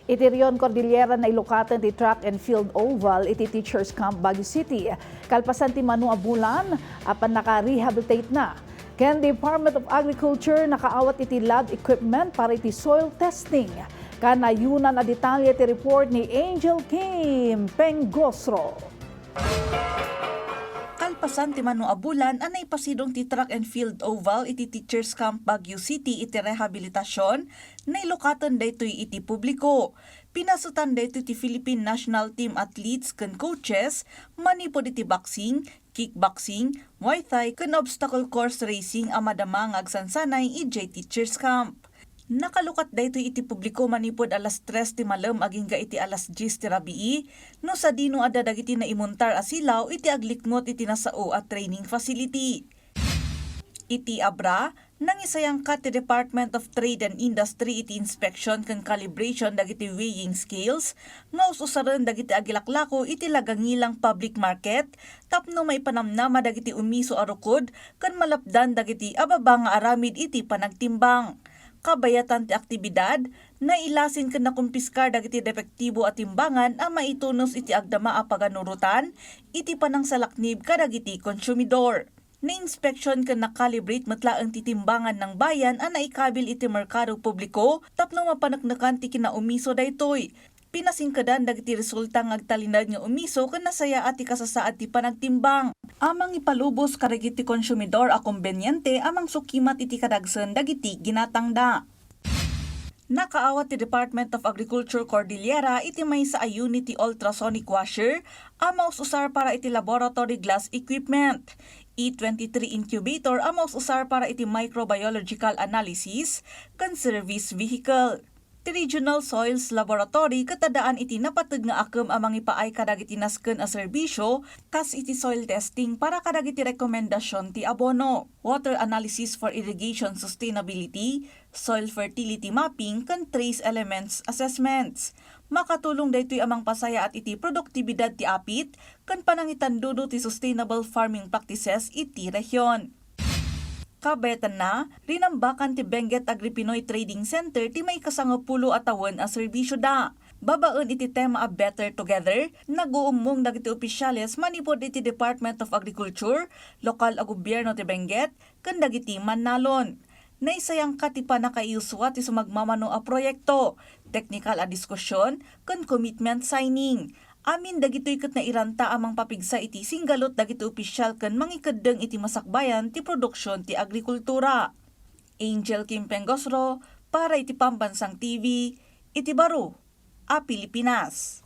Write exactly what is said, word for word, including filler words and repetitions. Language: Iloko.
Iti Rion Cordillera, nailukaten ti track and field oval iti Teachers Camp Baguio City. Kalpasan ti mano a bulan, apan naka-rehabilitate na. Ken Department of Agriculture nakaawat iti lab equipment para iti soil testing. Kanayonan a detalye ti report ni Angel Kim Pengosro. Kalpasan ti mano a bulan a naipasidong ti track and field oval iti Teachers Camp Baguio City iti rehabilitasyon, nailukaten daytoy iti publiko. Pinasetan daytoy ti Philippine National Team athletes ken coaches manipud iti boxing, kickboxing, Muay Thai ken obstacle course racing a madama nga agsansanay idiay Teachers Camp. Nakalukat daytoy iti publiko manipud alas tres ti malem agingga iti alas dies ti rabii, no sadino adda dagiti naimuntar a silaw iti aglikngot iti nasao a training facility. Iti Abra, nangisayangkat ti Department of Trade and Industry iti inspeksiyon ken calibration dagiti weighing scales nga us-usaren dagiti agilaklako iti Lagangilang Public Market tapno maipanamnama dagiti umiso a rukod ken malapdan dagiti ababa nga aramid iti panagtimbang. Kabayatan ti aktibidad, nailasin ken nakumpiskar dagiti depektibo a timbangan a maitunos iti agdama a paganurotan iti panangsalaknib kadagiti konsumidor. Nainspeksiyon ken na-calibrate met laeng ti timbangan nang bayan a naikabil iti merkado publiko tapno mapaneknekan ti kinaumiso daytoy. Pinasingkedan dagiti resulta nga agtalinaed nga umiso ken nasayaat ti kasasaad ti panagtimbang a mangipalubos kadagiti konsumidor a kombeniyente a mangsukimat iti kadagsen dagiti ginatangda. Nakaawat ti Department of Agriculture Cordillera iti maysa a unit ti ultrasonic washer a maus-usar para iti laboratory glass equipment, E twenty-three incubator a maus-usar para iti microbiological analysis, ken service vehicle. Ti Regional Soils Laboratory ket addaan iti napateg nga akem a mangipaay kadagiti nasken a serbisyo, kas iti soil testing para kadagiti rekomendasion ti abono, water analysis for irrigation sustainability, soil fertility mapping, ken trace elements assessments. Makatulong daytoy a mangpasayaat iti produktibidad ti apit ken panangitandudo ti sustainable farming practices iti rehiyon. Kabayatanna, rinambakan ti Benguet Agri-Pinoy Trading Center ti maikasangapulo a tawen a serbisioda. Babaen iti tema a Better Together, naguummong dagiti opisyales manipud iti Department of Agriculture, lokal a gobierno ti Benguet, ken dagiti mannalon. Naisayangka ti pannakaiyusua ti sumagmamano a proyekto, teknikal a diskusion, ken commitment signing. Amin dagitoy ket nairanta a mangpapigsa iti singgalut dagiti opisyal ken mangikeddeng iti masakbayan ti produksion ti agrikultura. Angel Kim Pengosro para iti Pambansang T V, iti baro a Pilipinas.